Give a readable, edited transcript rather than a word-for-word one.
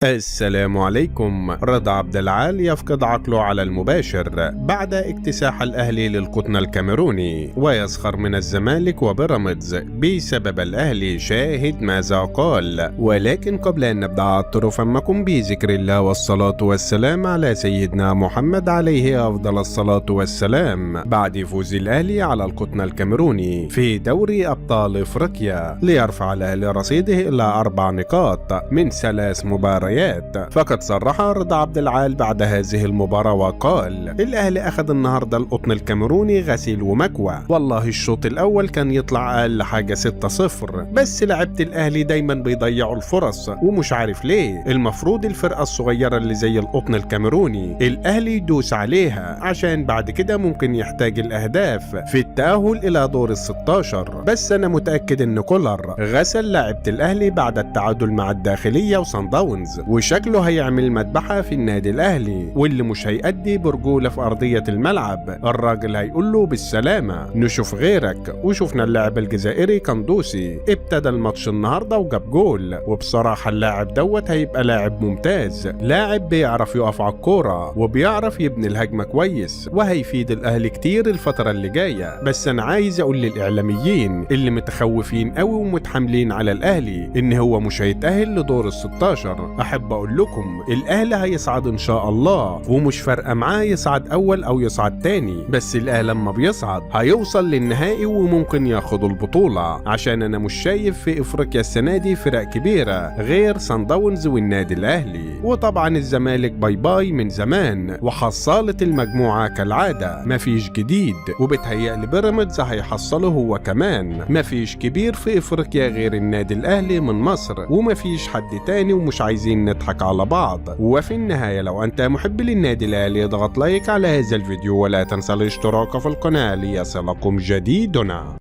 السلام عليكم. رضا عبد العال يفقد عقله على المباشر بعد اكتساح الأهلي للقطن الكاميروني، ويسخر من الزمالك وبيراميدز بسبب الأهلي. شاهد ماذا قال. ولكن قبل أن نبدأ عطروا فمكم بذكر الله والصلاة والسلام على سيدنا محمد عليه أفضل الصلاة والسلام. بعد فوز الأهلي على القطن الكاميروني في دوري أبطال إفريقيا ليرفع الأهلي رصيده إلى 4 نقاط من 3 مباريات. فقد صرح رضا عبد العال بعد هذه المباراة وقال: الأهلي أخذ النهاردة القطن الكاميروني غسيل ومكوى، والله الشوط الأول كان يطلع أقل حاجة 6-0، بس لعيبة الأهلي دايما بيضيعوا الفرص ومش عارف ليه. المفروض الفرقة الصغيرة اللي زي القطن الكاميروني الأهلي يدوس عليها، عشان بعد كده ممكن يحتاج الأهداف في التأهل إلى دور ال16. بس أنا متأكد إن كولر غسل لعيبة الأهلي بعد التعادل مع الداخلية وصن داونز، وشكله هيعمل مذبحة في النادي الأهلي، واللي مش هيأدي برجولة في أرضية الملعب الراجل هيقول له بالسلامة نشوف غيرك. وشفنا اللاعب الجزائري قندوسي ابتدى الماتش النهاردة وجاب جول، وبصراحة اللاعب دوت هيبقى لاعب ممتاز، لاعب بيعرف يقف على الكورة وبيعرف يبني الهجمة كويس، وهيفيد الأهلي كتير الفترة اللي جاية. بس أنا عايز أقول للإعلاميين اللي متخوفين قوي ومتحاملين على الأهلي إن هو مش هيتأهل لدور ال16، أحب أقول لكم الأهلي هيصعد إن شاء الله، ومش فارقة معاه يصعد أول أو يصعد تاني، بس الأهلي لما بيصعد هيوصل للنهائي وممكن ياخد البطولة، عشان أنا مش شايف في إفريقيا السنة دي فرق كبيرة غير صن داونز والنادي الأهلي، وطبعا الزمالك bye bye من زمان، وحصالة المجموعة كالعادة مفيش جديد، وبتهيألي بيراميدز هيحصله هو كمان. مفيش كبير في إفريقيا غير النادي الأهلي من مصر، ومفيش حد تاني، ومش عايزين نضحك على بعض. وفي النهاية لو أنت محب للنادي الأهلي اضغط like على هذا الفيديو، ولا تنسى الاشتراك في القناة ليصلكم جديدنا.